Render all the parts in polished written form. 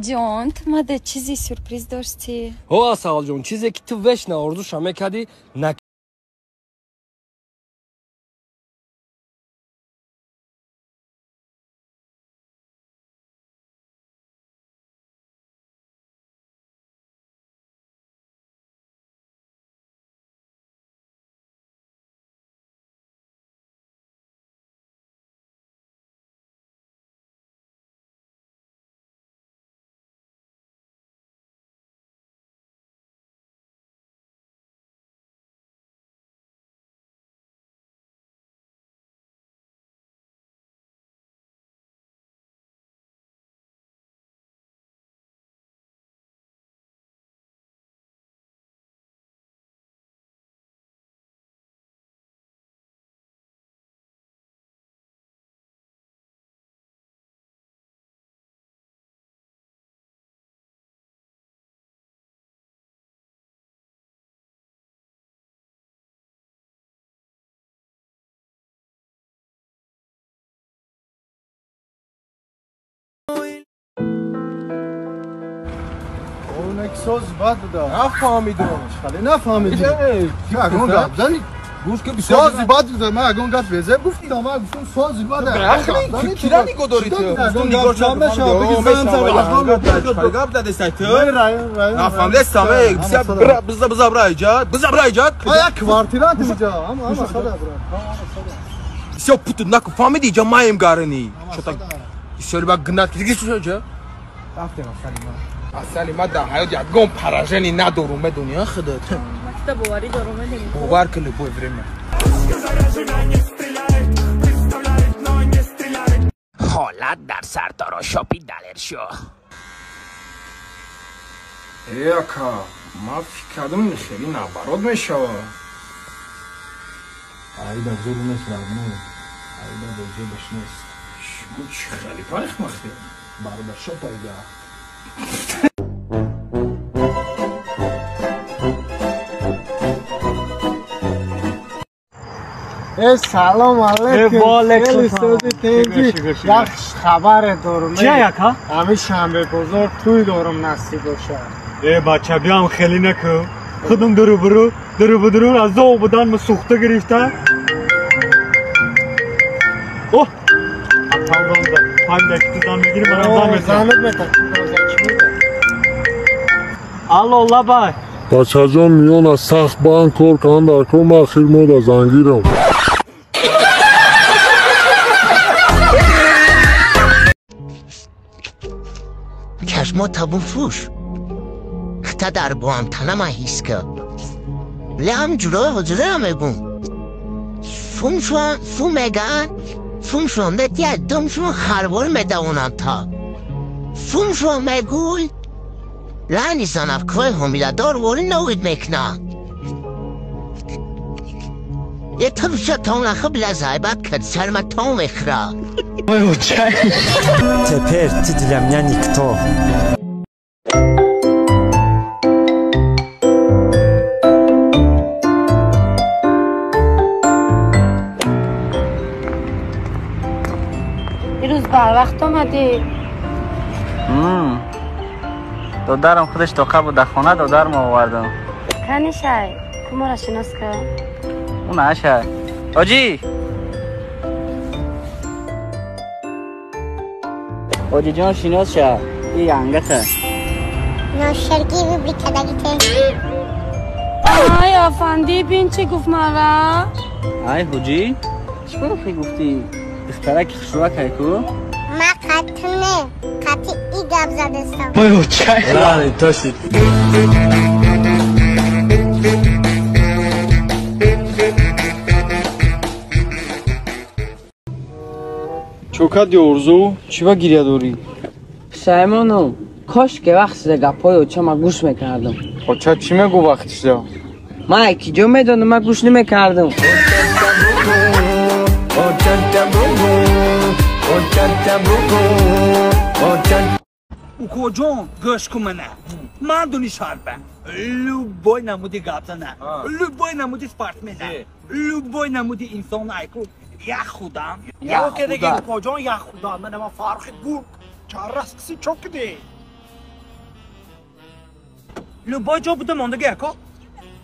Ҷон, ту мада чизи сюрприз доштӣ? Ҳо, Асалҷон, чизе ки ту вечно орзуша мекардӣ, Соз бад буда. Нафаҳмидам. Хеле нафаҳмидӣ. Ягон гап зани. Гӯш ки сози бад буда. Ман ягон гап безеб гуфтам. Ман гуфтам сози бад. Кира нигоҳ дорӣ ту? Ту нигоҳ ча гап задестай ту? Нафаҳмидестам. Биза биза бра иҷа. Биза бра иҷа. Як квартирант иҷа. Ҳама сада бра. Всё путу наку фаҳмидӣ иҷа маем гарани. Чота бисёри ба гнат ки дигар чӣ? Рафтем асали ма. Асали ма дар ҳаёт ягон поражение надорум, медонӣ, а худат? Ман боварӣ дорум, медонӣ. Бовар кун любое время. Ҳолат дар сартарошопи Далершо. Э, ака, ман фикр кардам хеле наоборот мешавад. Айда зур нест, рагно. Айда безебаш нест. Шумо чӣ хеле парихмахте? Барбершоп айда. Салом алейкум. Хеле сози тенҷи. Як хабаре дорум. Чия яка? Ҳамин шанбе бозор тӯй дорум, насиб бошад. Э, бача, биям хеле накӯ. Худам дуру буру, дуру будуру аз зов будан ма сӯхта гирифта. О! Аталдонда. Панда ки ту зан мегири, манам зан метам. Занат метам. Алло, лабай. Бачаҷон, миёна сахт банд кор кунам, дар кор ман ахир мода зангирам. Чашмо табун фуш. Хта дар боам танама ҳис ка. Леам ҷурои ҳозираам мегум. Фумшон фу меган, фумшон метия думшон харвор медавонам та. Фумшон мегӯй, лани занавкҳои ҳомиладор вори новид мекна. Е тумша тонахы бля зайбат кад сарма тон мехра. Теперь ты для меня никто. Дирӯз барвақт омадӣ. Додарам худаш тоқа буд дар хона, додарам овардам. Канишай, кумора шинос кар. Ӯ нашай. Ҳоҷӣ! Ҳоҷиҷон, шинос ша. И ангата. Ношерги вибри кадагите. Ай, афанди, бин чӣ гуфт мара? Ай, ҳоҷӣ, чӣ кор гуфтӣ? Духтараки хушрӯакай ку? Ма қатъ не, қатъи и гап задестам. Лани, тоши. Чо кардӣ, Орзу? Чӣ ба гиря дорӣ? Пушаймонам. Кош ки вақт шуда гапҳои очама гӯш мекардам. Оча чӣ мегӯ вақт шуда? Ман ки ҷо медонам, ман гӯш намекардам. Укоҷон, гӯш кун мана. Ман дуни шарба. Любой намуди гапзана, любой намуди спортсмена, любой намуди инсон айку як худам. Як худам. Укоҷон, як худам. Мана ман Фаррухи гург. Чаррас киси чо киди? Любой ҷо буда мондаги ако.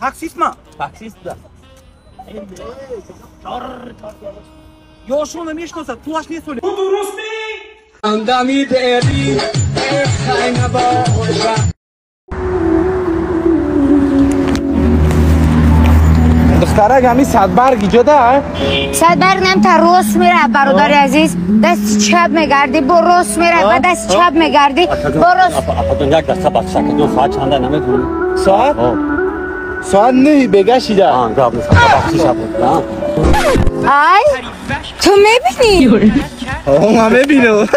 Таксист ма. Таксист да. Ёшон намешносад, пулаш нест оле. Ту дуруст ми? Андами дери, хайна боша. Духтарак ҳами садбарг иҷода? Садбарг нам та рост мера, бародари азиз. Дасти чап мегарди, бо рост мера, ба дасти чап мегарди, бо рост. Апатон як даста бахша кардем, соат чанда намедонам. Соат? Соат 9 бега шида. А, гап нест, бахшиш апа. Ай, ту мебинӣ? О, ман мебинам.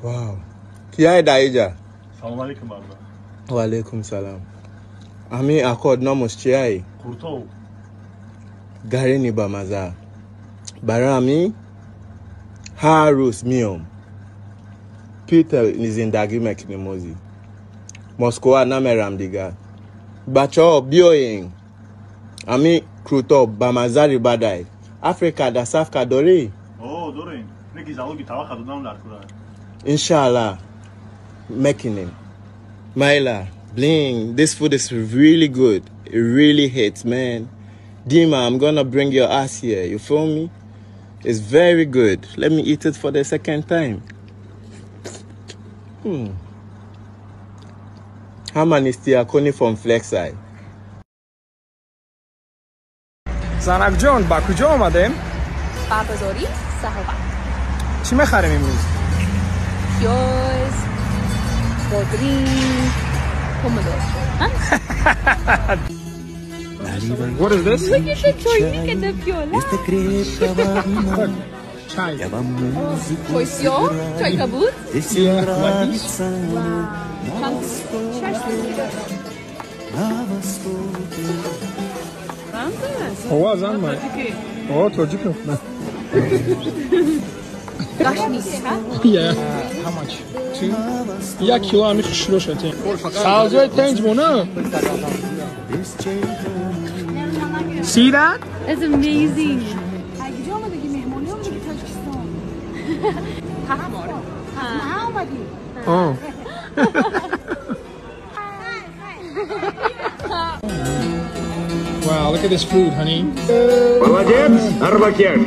Wow. Kiai daija. Салом алейкум бародар. Ва алейкум салам. Ами акод номус чиай? Куртов. Гарини ба маза. Барами ҳар рӯз миём. Питер зиндагӣ мекунем ози. Москва намерам дигар. Бачаҳо биёен. Ами Крутов ба мазари бадай. Африка дасавка дорӣ? О, дорем. Неки залоги тавақа додам дар кура. Inshallah, making him. Myla, bling, this food is really good. It really hits, man. Dima, I'm gonna bring your ass here. You feel me? It's very good. Let me eat it for the second time. How many is Tiakoni from Flexi? Zanak John, ба куҷо омадем? Ба бозори Саҳоба. Чӣ мехарем имрӯз? Пиёз, бодринг, помидор. What is this? Look at the choynik and the piola. Chai. Choy choy kabut. Yeah, like this. Wow. О, зан май. О, тоҷик. Yeah. How much? Two? Як кило ҳами хушро шатем. Савзои тенҷ бона? See that? It's amazing. کجا آمدگی مهمانی آمدگی تاجیکستان؟ هفت بار. نه آمدی. آه. Wow, look at this food, honey. Молодец, Арбакеш.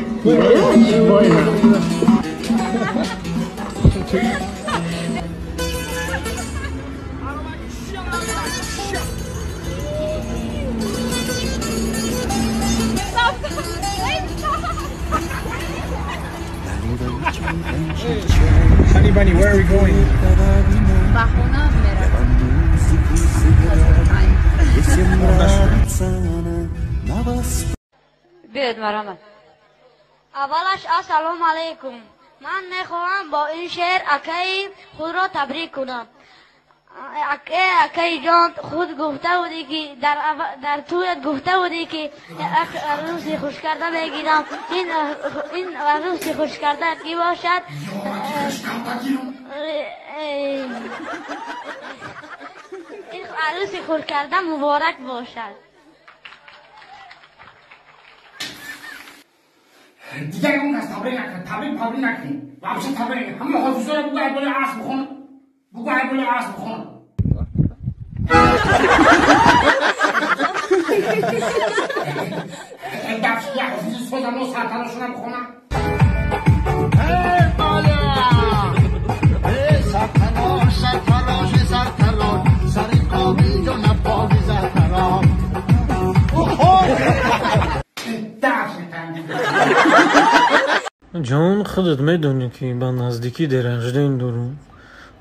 Honey bunny, where are we going? بیاید مرحمت. اولش السلام علیکم. من میخواهم با این شعر اکای خود را تبریک کنم. اکای جان، خود گفته بودی که در تویت گفته بودی که عروسی خوش کرده میگیرم. این عروسی خوش کرده کی باشد؟ این عروسی خوش کرده مبارک باشد. دیگر اون کس تبریک نکن، تبریک پبریک نکن، وابشه تبریک نکن. همه حافظه رو بگو ای بالا عصر بخون، بگو ای بالا عصر بخون. این دفعه یه حافظه سوزم و سرتراشونم بخونم. ای بالا ای سرتراش، سرتراش، سرتراش، سر قابی و نبابی سرتراش. ҷон, худат медонӣ ки ба наздикӣ дерожден дорум.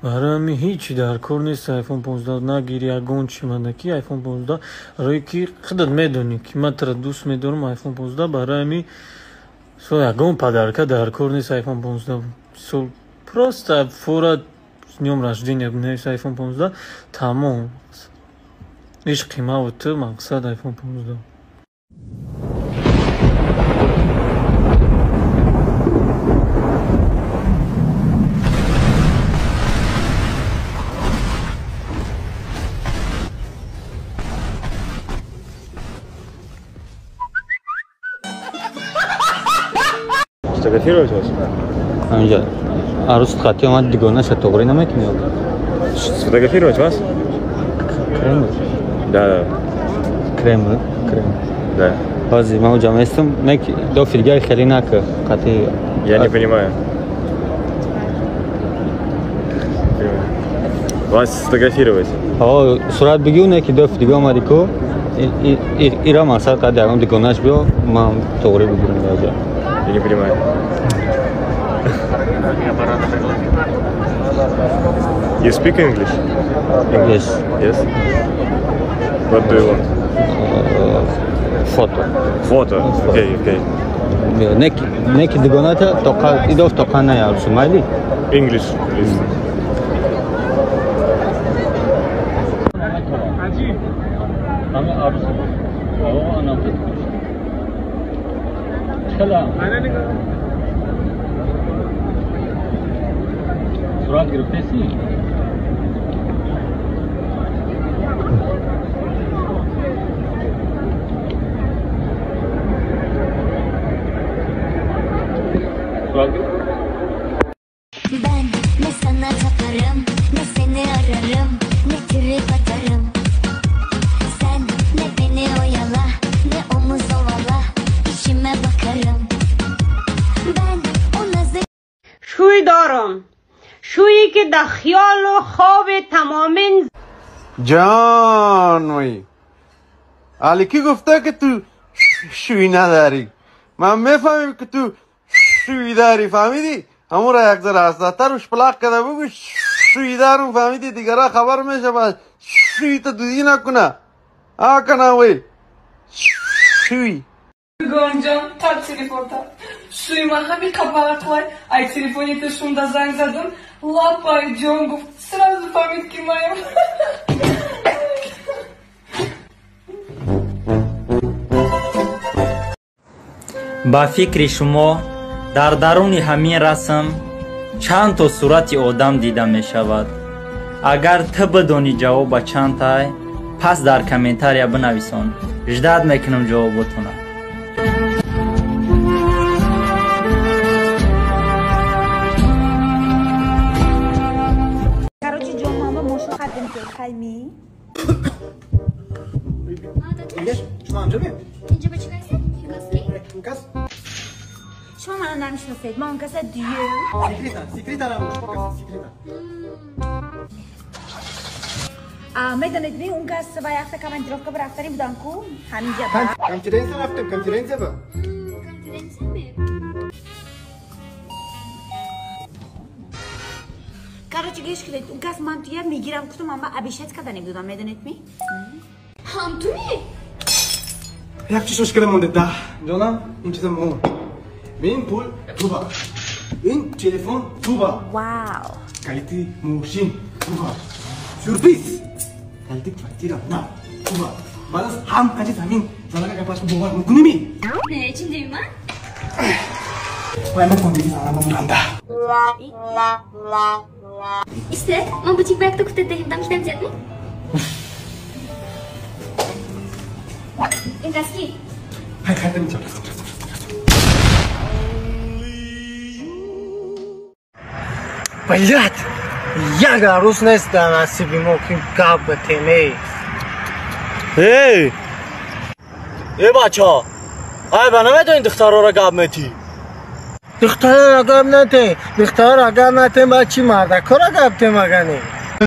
Барои ҳамин ҳичи дар кор нест iPhone 15 нагири, ягон чи мадаки iPhone 15, барое ки худат медонӣ ки ман туро дӯст медорам iPhone 15, барои ҳамин Со ягон подарка дар кор нест iPhone 15. Со просто фора с днём рождения бинавис iPhone 15 тамом. Ишқи маву ту мақсад iPhone 15. Сфотографировать вас? Амҷа, арӯс хати омад дигонаша тоғрӣ намекунӣ? Сфотографировать вас? Кремл? Да. Кремл? Кремл. Да. Бази, ман уҷа местам, нек дофи дигари хеле нака, қати. Я не понимаю. Вас сфотографировать? О, сурат бигир, неки дофи дига омади ку, ира мақсад қади ягон дигонаш биё, ман тоғрӣ бигирам даҷа. Я не понимаю. You speak English? Yes. Yes? What do you want? Фото. Фото? Окей, окей. Неки дигоната тоқа, идов тоқа на ярусу, майли? English, please. Сурат гирифтеси? Сурат гирифт? Ben ne sana takarım, ne seni ararım, ne trip atarım. Sen ne beni oyala, ne omuz ovala, içime bakarım. Ben o nazı... Шӯй дорам. Шӯе ки дар хиёлу хоби тамомин ҷон вай али ки гуфта ки ту шӯй надорӣ? Ман мефаҳмем ки ту шӯй дорӣ, фаҳмидӣ? Ҳамонро як зара ҳасратар шпалақ карда бугӯ шӯй дарум, фаҳмидӣ? Дигара хабар мешавад, шӯйта дудӣ накуна. Акана вай шӯй. Гонҷон, та телефонта. Шӯй ман ҳами қабақлай, ай телефоните шунда занг задум, лапай ҷон гуфт, сразу фаҳмид ки маям. Ба фикри шумо дар даруни ҳамин расм чанд то сурати одам дида мешавад? Агар ту бидонӣ ҷавоба чандтай, пас дар комментария бинависон. Ждат мекунам ҷавоботона. Короче, ҷон, ман мошин хардем ки хайми. Шумо ҳамҷо ме? Инҷо ба чӣ касед? Кас? Шумо маро намешиносед, ман он каса дию. Секрета, секрета набош, секрета. Медонед ми он кас ва яхта командировка ба рафтани будан ку? Ҳаминҷа ба. Конференсия рафтем, конференсия ба. Конференсия ме? Короче, гӯш кунед, он кас ман туя мегирам, кутум ман ба обещать кардане будам, медонед ми? Ҳам ту ми? Як чиз мушкиле монде, да. Ҷонам, ин чиза мо. Ин пул туба. Ин телефон туба. Вау. Калити мошин туба. Сюрприз. Калити квартира на туба. Баъд аз ҳам қачиз ҳамин занака гапаш бовар мекунӣ ми? Не, чин деви ман? Вай ма хондиги зана ма муранда. Исте, ман бутик ба якта куфта деҳим, дам китам зиёд ми? Ин кас ки? Хай, хай, дам рафтам, рафтам, рафтам. Блядь, як арӯс нест дар насиби мо ки гап битем, эй. Эй! Эй бача! Ай ба намедонӣ духтарора гап метӣ? Духтарора гап натем, духтарора гап натем, ба чӣ мардакора гап тем агане?